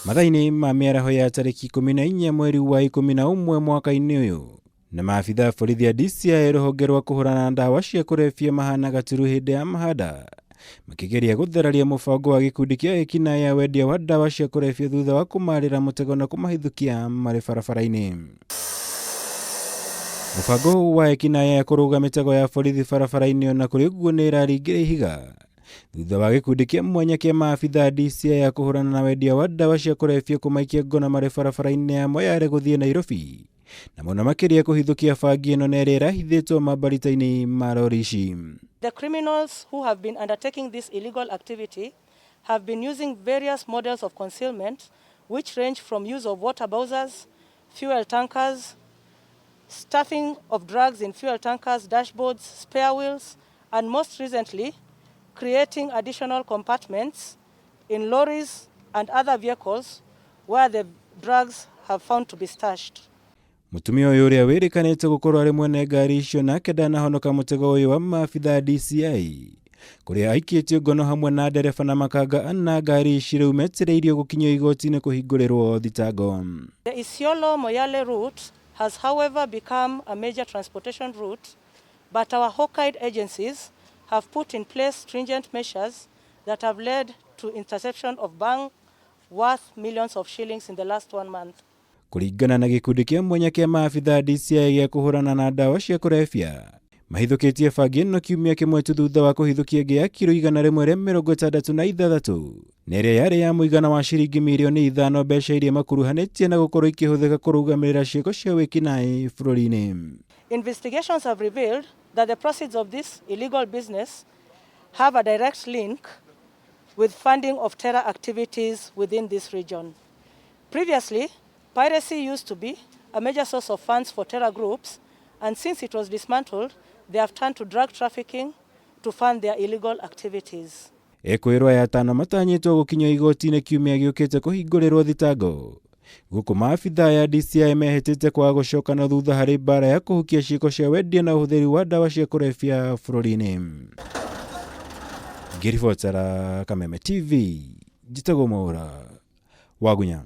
Mathaa-inĩ ma mĩaraho ya tarĩki 14 mweri wa 11 mwaka-inĩ ũyũ, na maabitha a borithi a DCI rũhonge rwa kũhũrana na ndawa cia kũrebia mahana gaturu hĩndĩ ya mahanda makĩgeria gũthararia mũbango wa gĩkundi kĩa ekinaĩ a wendia wa ndawa cia kũrebia thutha wa kũmarĩra mũtego na kũmahithũkia marĩ barabara-inĩ. Mũbango wa ekinaĩ a kũrũga mĩtego ya borithi barabara-inĩ ona kũrĩ ũguo nĩ ĩraringĩra ihiga thutha wa gĩkundi kĩa mwanya kĩa maabitha a DCI a kũhũrana na wendia wa ndawa cia kũrebia kũmaikia ngona marĩ barabara-inĩ ya Moyale gũthiĩ Nairobi na mũno makĩria kũhithũkia bangi ĩno na ĩrĩa ĩrahithĩtwo mambarita-inĩ ma rori ici. The criminals who have been undertaking this illegal activity have been using various models of concealment which range from use of water bowsers, fuel tankers, stuffing of drugs in fuel tankers, dashboards, spare wheels, and most recently, creating additional compartments in lorries and other vehicles where the drugs have found to be stashed. Mũtumia ũyũ ũrĩa wĩrĩkanĩte gũkorwo arĩ mwene ngari icio nake ndanahonoka mũtego ũyũ wa maabitha DCI kũrĩa aikĩtio ngono hamwe na ndereba na makanga ana ngari ici rĩu metereirio gũkinyio igoti-inĩ kũhingũrĩrwo thitango. The Isiolo Moyale route has however become a major transportation route, but our hawk-eyed agencies have put in place stringent measures that have led to interception of bhang worth millions of shillings in the last 1 month. Kũringana na gĩkundi kĩa mwanya kĩa maabitha DCI gĩa kũhũrana na ndawa cia kũrebia mahithũkĩtie bangi ĩno kiumia kĩmwe tu thutha wa kũhithũkia ĩngĩ ya kiro 166 na ĩrĩa yarĩ ya mũigana wa ciringi mirioni 5 mbeca iria makuruhanĩtie na gũkorwo ikĩhũthĩka kũrũgamĩrĩra ciĩko cia wĩkinaĩ bũrũri-inĩ. Investigations have revealed that the proceeds of this illegal business have a direct link with funding of terror activities within this region. Previously, piracy used to be a major source of funds for terror groups, and since it was dismantled, they have turned to drug trafficking to fund their illegal activities. Ekwĩrwo aya atano matanyĩtwo gũkinyio igoti-inĩ kiumia gĩũkĩte kũhingũrĩrwo thitango gũkũ maabitha ya DCI mehĩtĩte kwaga gũcoka na thutha harĩ mbara ya kũhukia ciĩko cia wendia na ũhũthĩri wa ndawa cia kũrebia bũrũri-inĩ. Ngĩribotera Kameme TV, njĩtagwo Mwaũra Wagunya.